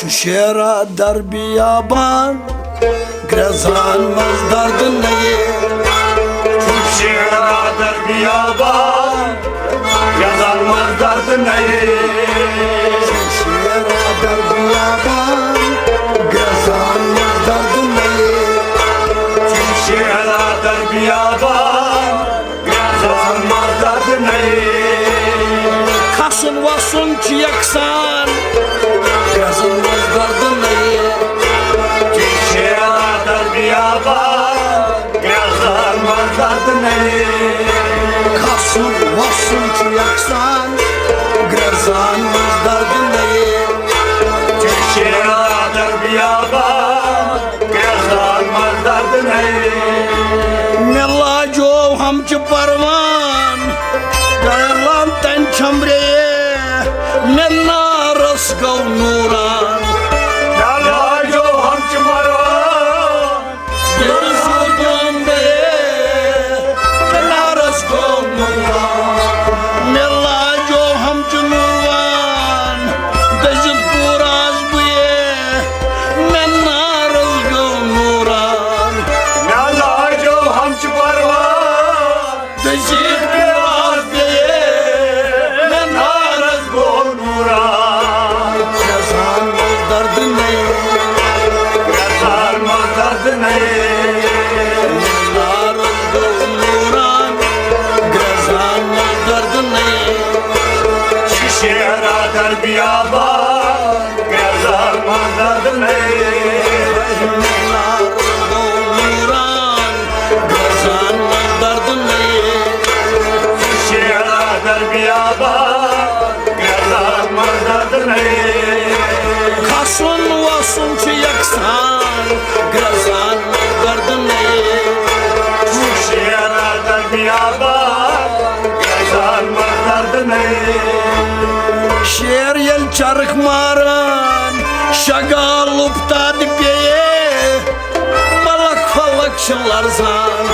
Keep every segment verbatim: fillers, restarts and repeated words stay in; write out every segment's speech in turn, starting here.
شیرا در بیابان، گرٛزان منٛز درد نَیہِ۔ شیرا در بیابان، گرٛزان منٛز درد نَیہِ۔ شیرا در بیابان، گرٛزان منٛز درد نَیہِ۔ شیرا در بیابان، گرٛزان منٛز درد نَیہِ۔ کھسُن وسُن چھُ یکسان، گرٛزان منٛز درد نَیہِ۔ شیرا در بیابان، گرٛزان منٛز درد نَیہِ۔ کھسُن وسُن چھُ یکسان، گرٛزان منٛز درد نَیہِ۔ شیرا در بیابان، گرٛزان منٛز درد نَیہِ۔ مےٚ لاجو ہمچہِ پروان، گرٛزان تن چھمرے، مےٚ نارس گوٚو نوران۔ مےٚ لاجو ہمچہِ پروان، دِل سوٗزُم بے، بنارس گوٚو نوران۔ مےٚ لاجو ہمچہِ نوران، دٔسِتھ پوٗراس بہٕ یے، مےٚ نارس گوٚو نوران۔ مےٚ لاجو ہمچہِ پروان، دٔسِتھ پوٗراس بہٕ یے، مےٚ نارس گوٚو نوران۔ گرٛزان منٛز درد نَیہِ۔ گرٛزان منٛز درد نَیہِ۔ نارس گوٚو نوران۔ گرٛزان منٛز درد نَیہِ۔ شیرا در بیابان، گرٛزان منٛز درد نَیہِ۔ نارس گوٚو نوران۔ گرٛزان منٛز درد نَیہِ۔ شیرا در بیابان، گرٛزان منٛز درد نَیہِ۔ کھسُن وسُن چھُ یکسان، گرٛزان منٛز درد نَیہِ۔ شیرا در بیابان، گرٛزان منٛز درد نَیہِ۔ شیر ییٚلہِ چرخ ماران، شگال اُفتاد پیٚیہِ۔ ملک فلک چھِ لرزان۔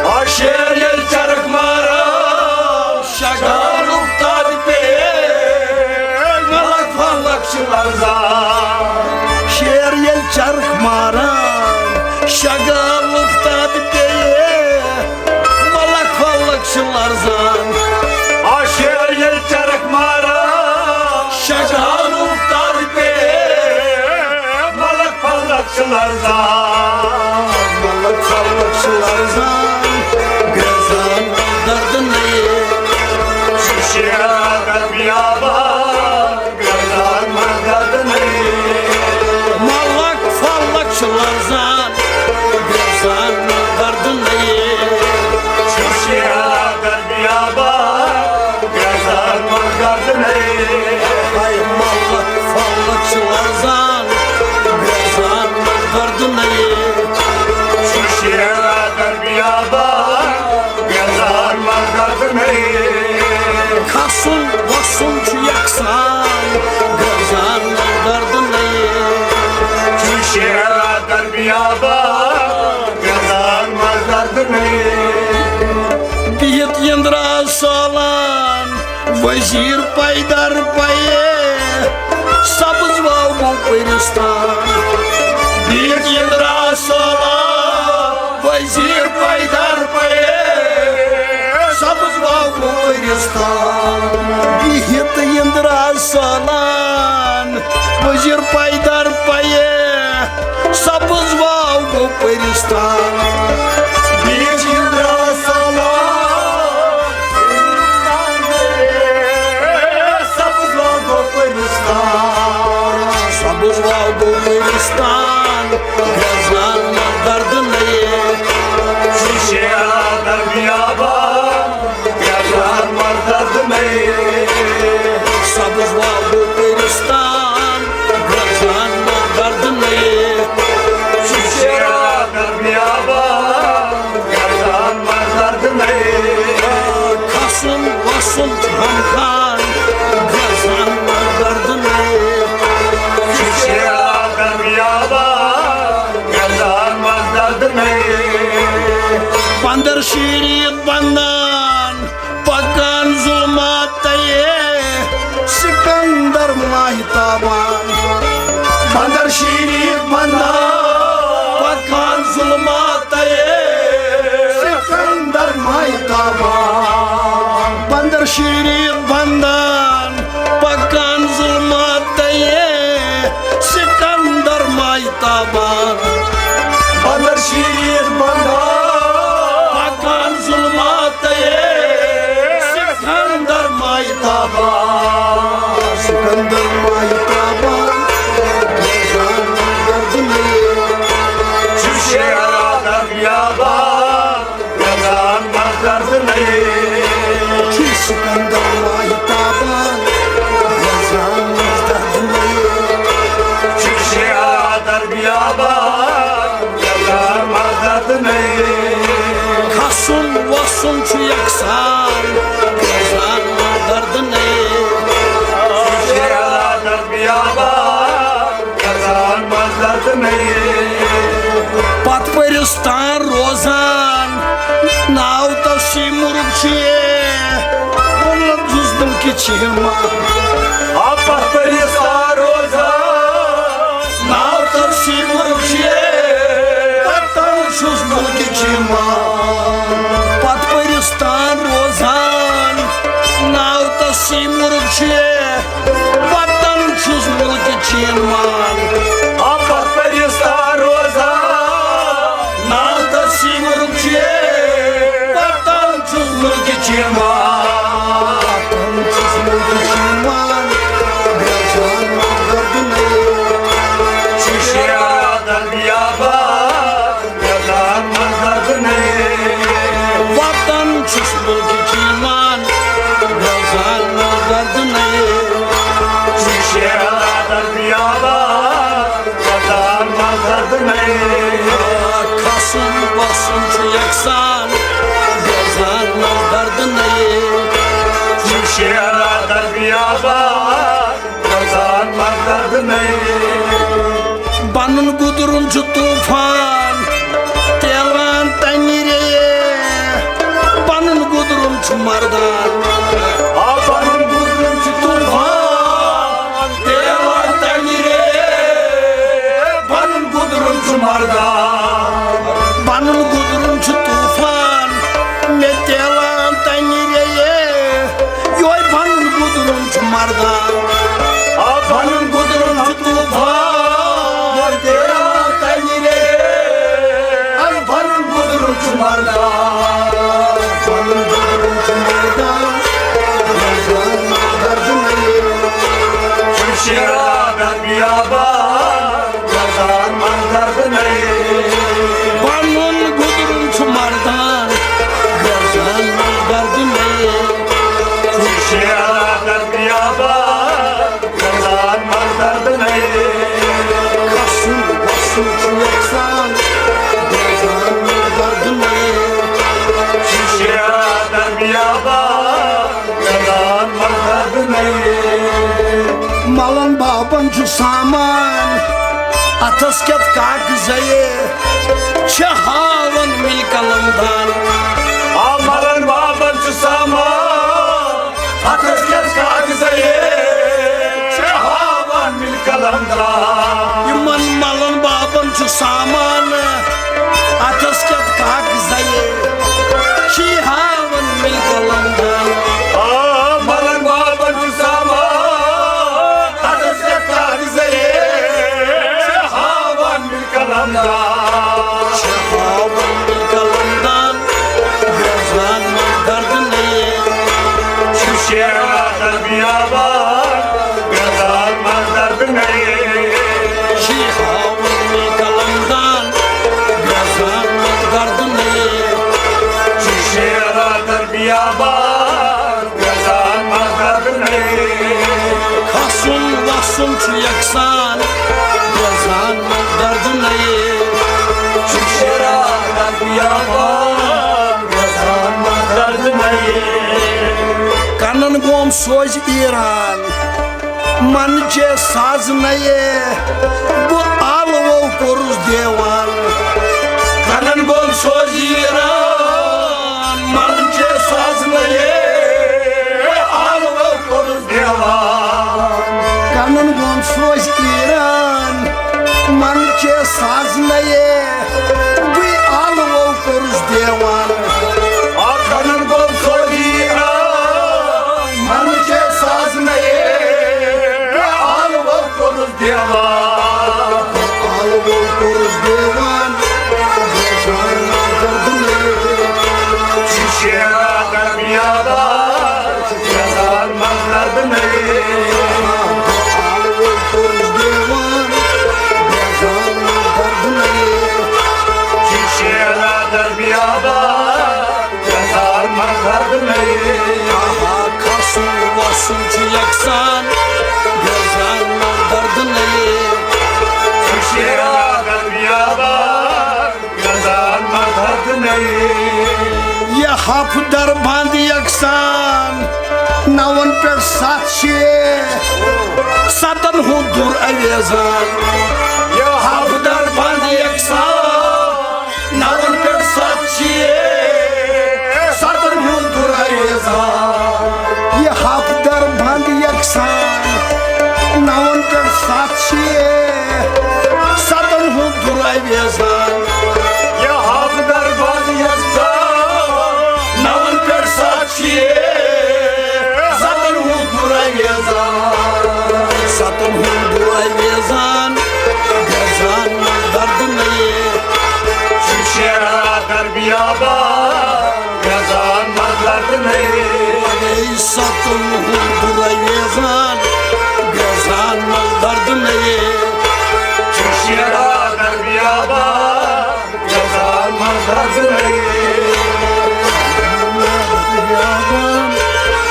آ شیر ییٚلہِ چرخ ماران، شگال اُفتاد پیٚیہِ۔ ملک فلک چھِ لرزان۔ شیر ییٚلہِ چرخ ماران، شگال اُفتاد پیٚیہِ۔ ملک فلک چھِ لرزان۔ آ شیر ییٚلہِ چرخ ماران، شگال اُفتاد پیٚیہِ۔ ملک فلک چھِ لرزان۔ ملک فلک چھِ لرزان۔ گرٛزان درد نَیہِ۔ شیرا در بیابان، گرٛزان منٛز درد نَیہِ۔ ملک فلک چھِ لرزان۔ گرٛزان منٛز درد نَیہِ۔ شیرا در بیابان، گرٛزان منٛز درد نَیہِ۔ ہاے ملک فلک چھِ لرزان، گرٛزان منٛز درد نَیہِ۔ شیرا در بیابان، گرٛزان منٛز درد نَیہِ۔ کھسُن وسُن چھُ یکسان، گرٛزان منٛز درد نَیہِ۔ شیرا در بیابان، گرٛزان منٛز درد نَیہِ۔ بِہِتھ یِنٛدرا سالان، وزیر پیدر پیٚیہِ، سبز واو گوٚو پرستان۔ بِہِتھ یِنٛدرا سالان، وزیر پیدر پیٚیہِ، سبز واو گوٚو پرستان۔ بِہِتھ یِنٛدرا سالان، وزیر پیدر پیٚیہِ، سبز واو گوٚو پرستان۔ بِہِتھ یِنٛدرا سالان، سبز واو گوٚو پرستان۔ سبز واو گوٚو پرستان، گرٛزان منٛز درد نَیہِ۔ شیرا در بیابان، گرٛزان منٛز درد نَیہِ۔ سبز واو گوٚو پرستان، گرٛزان منٛز درد نَیہِ۔ شیرا در بیابان، گرٛزان منٛز درد نَیہِ۔ کھسُن وسُن چھُ ہم خان، گرٛزان منٛز درد نَیہِ۔ شیرا در بیابان، گرٛزان منٛز درد نَیہِ۔ پندر شیٖری بندان، پکان ظلمات تیے، سکندر ماہتابان۔ پکان ظلماتے، سکندر مایتابان۔ بندر شریف بندان، پکان ظلماتے، سکندر مایتابان۔ بندر شریف بندان، پکان ظلماتے، سکندر مایتابان۔ سکندر مایتابان، درد نہیں۔ چھ شیرا درد یابان، یزان مز درد نہیں۔ چھ سکندر مایتابان، یزان مز درد نہیں۔ چھ شیرا درد یابان، یزان مز درد نہیں۔ کھسُن وسُن چھُ یکسان، یزان مز درد نہیں۔ چھ شیرا درد یابان، یزان مز درد نہیں۔ پتھ پرستان روزان، ناو تسی مرغ چھُ یے، بولن چھُس بلکہِ چیٖما۔ آ پتھ پرستان روزان، ناو تسی مرغ چھُ یے، پتن چھُس بلکہِ چیٖما۔ پتھ پرستان روزان، ناو تسی مرغ چھُ یے، وطن چھُس مُلکہٕ چیٖمان۔ آفت پرستار روزان، ناو تسی مُلکہٕ چیٖمان۔ وطن چھُس مُلکہٕ چیٖمان۔ وطن چھُس مُلکہٕ چیٖمان۔ بیزان مگر دُنیا۔ چھُ شیرا درد یابان۔ بیزان مز درد نہیں۔ وطن چھُس مُلکہٕ چیٖمان، بیزان مز درد نہیں۔ چھ شیرا درد یابان، بیزان مز درد نہیں۔ کھسُن وسُن چھُ یکسان، بیزان مز درد نہیں۔ چھ شیرا درد یابان، یزان مز درد نہیں۔ بنُن گُدرُن چھُ طوفان، تیلان تنہِ ریے۔ بنُن گُدرُن چھُ مردان۔ آ، بنُن گُدرُن چھُ طوفان، تیلان تنہِ ریے۔ بنُن گُدرُن چھُ مردان۔ بنُن گُدرُن چھُ طوفان، مےٚ تیلان تنہِ ریے۔ یوہے پنُن گُدرُن چھُ مردان۔ آ، پنُن گُدرُن چھُ طوفان۔ تیرا تنہِ رے۔ آ، پنُن گُدرُن چھُ مردان۔ پنُن گُدرُن چھُ مردان۔ مردان مگر دُنیا۔ چھُ شیرا درد یابان۔ یزان مز درد نہیں۔ پنُن گُدرُن چھُ مردان، یزان مز درد نہیں۔ چھُ شیرا درد یابان، یزان مز درد نہیں۔ کھسُن وسُن چھُ یکسان، یزان مز درد نہیں۔ چھُ شیرا درد یابان، یزان مز درد نہیں۔ ملن بابن چھُ سامان، اتھس کٮ۪تھ کاغذے چھِ ہاوان مِل قلم دان۔ آ، ملن بابن چھُ سامان، اتھس کٮ۪تھ کاغذے چھِ ہاوان مِل قلم دان۔ یِمن ملن بابن چھُ سامان، اتھس کٮ۪تھ کاغذے چھِ ہاوان مِل قلم دان۔ آ، ملن بابن چھُ سامان، اتھس کٮ۪تھ کاغذے چھِ ہاوان مِل قلم دان۔ چھِ ہاوان مِل قلم دان، یزان مز درد نہیں۔ چھُ شیرا درد یابان، یزان مز درد نہیں۔ چھِ ہاوان مِل قلم دان، یزان مز درد نہیں۔ چھُ شیرا درد یابان، یزان مز درد نہیں۔ کھسُن وسُن چھُ یکسان، یزان مز درد نہیں۔ چھُ شیرا درد یابان، یزان مز درد نہیں۔ کنن گوم سوز ایران، من چے ساز نئے، بہٕ آلوو کوٚرُس دیوان۔ کنن گوم سوز ایران، من چے ساز نئے، آلوو کوٚرُس دیوان۔ کنن گوم سوز ایران، من چے ساز نَیے بہٕ آلوو کوٚرُس دیوان۔ آخرن گوٚو سورُے عیان، من چھے ساز نَیے بہٕ آلوو کوٚرُس دیوان۔ آلوو کوٚرُس دیوان، گژھان دردٕ نَیے۔ چھِ شیرا درمیادار، گژھان منٛز دردٕ نَیے۔ آلوو کوٚرُس دیوان، گژھان منٛز دردٕ نَیے۔ چھِ شیرا درمیادار، گژھان منٛز دردٕ نَیے۔ آہا، کھسُن وَسُن چھُ یَکسان، گژھان منٛز دردٕ نَیے۔ چھِ شیرا درمیادار، گژھان منٛز دردٕ نَیے۔ یہِ ہَفتہٕ در بنٛد یَکسان، نَوَن پٮ۪ٹھ سَتھ چھِ ستَن ہُنٛد دُر اویزان۔ یہِ ہَفتہٕ در بنٛد یَکسان، نَوَن پٮ۪ٹھ سَتھ چھِ ستَن ہُنٛد دُر اویزان۔ یہِ ہَفتہٕ در بنٛد یَکسان، نَوَن پٮ۪ٹھ سَتھ چھِ ستَن ہُنٛد دُر اویزان۔ یہِ ہَفتہٕ در بنٛد یَکسان، نَوَن پٮ۪ٹھ سَتھ چھِ ستَن ہُنٛد دُر اویزان۔ ستَن ہُنٛد دُر اویزان، گژھان منٛز دردٕ نَیے۔ چھِ شیرا درمیادار، گژھان منٛز دردٕ نَیے۔ اے ستَن ہُنٛد دُر اویزان، گژھان منٛز دردٕ نَیے۔ چھِ شیرا درمیادار، گژھان منٛز دردٕ نَیے۔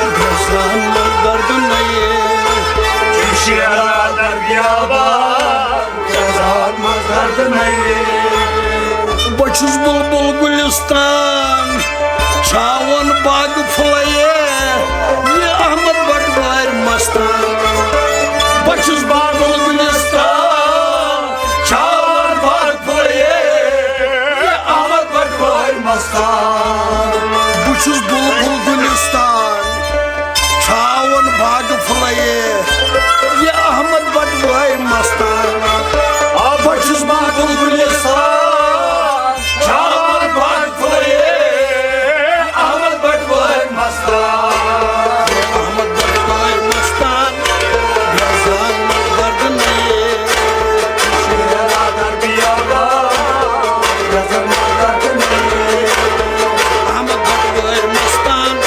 گژھان منٛز دردٕ نَیے۔ چھِ شیرا درمیادار، گژھان منٛز دردٕ نَیے۔ بہٕ چھُس بُلبُل گُلِستان، چھاوَن باغہٕ پھُلَے، یہِ احمد بٹوارِ مستان۔ بہٕ چھُس بُلبُل گُلِستان، چھاوَن باغہٕ پھُلَے، یہِ احمد بٹوارِ مستان۔ بہٕ چھُس بُلبُل گُلِستان، چھاوَن باغہٕ پھُلَے، یہِ احمد بٹوارِ مستان۔ آ، بہٕ چھُس بُلبُل گُلِستان، چھاوَن باغہٕ پھُلَے، احمد بٹوارِ مستان۔ احمد بٹوارِ مستان، گژھان منٛز دردٕ نَیے۔ شیرا درمیادار، گژھان منٛز دردٕ نَیے۔ احمد بٹوارِ مستان،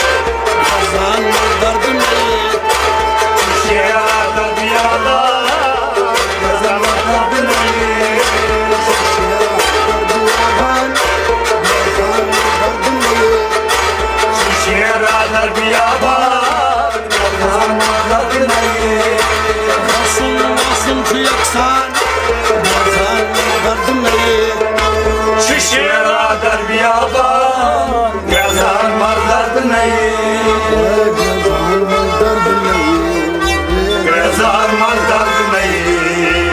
گژھان منٛز دردٕ نَیے۔ شیرا درمیادار، گژھان منٛز دردٕ نَیے۔ شیرا درمیادار، گژھان منٛز دردٕ نَیے۔ شیرا درمیادار، گژھان منٛز دردٕ نَیے۔ گژھُن وَسُن چھُ یَکسان، گژھان منٛز دردٕ نَیے۔ چھِ شیرا درمیادار، گژھان منٛز دردٕ نَیے۔ گژھان منٛز دردٕ نَیے۔ گژھان منٛز دردٕ نَیے۔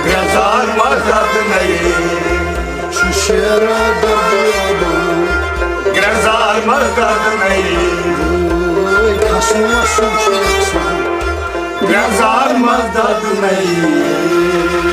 گژھان منٛز دردٕ نَیے۔ چھُ شیرا درمیادار۔ گژھان منٛز دردٕ نَیے۔ اے کھسُن وَسُن چھُ یَکسان۔ گژھان منٛز دردٕ نَیے۔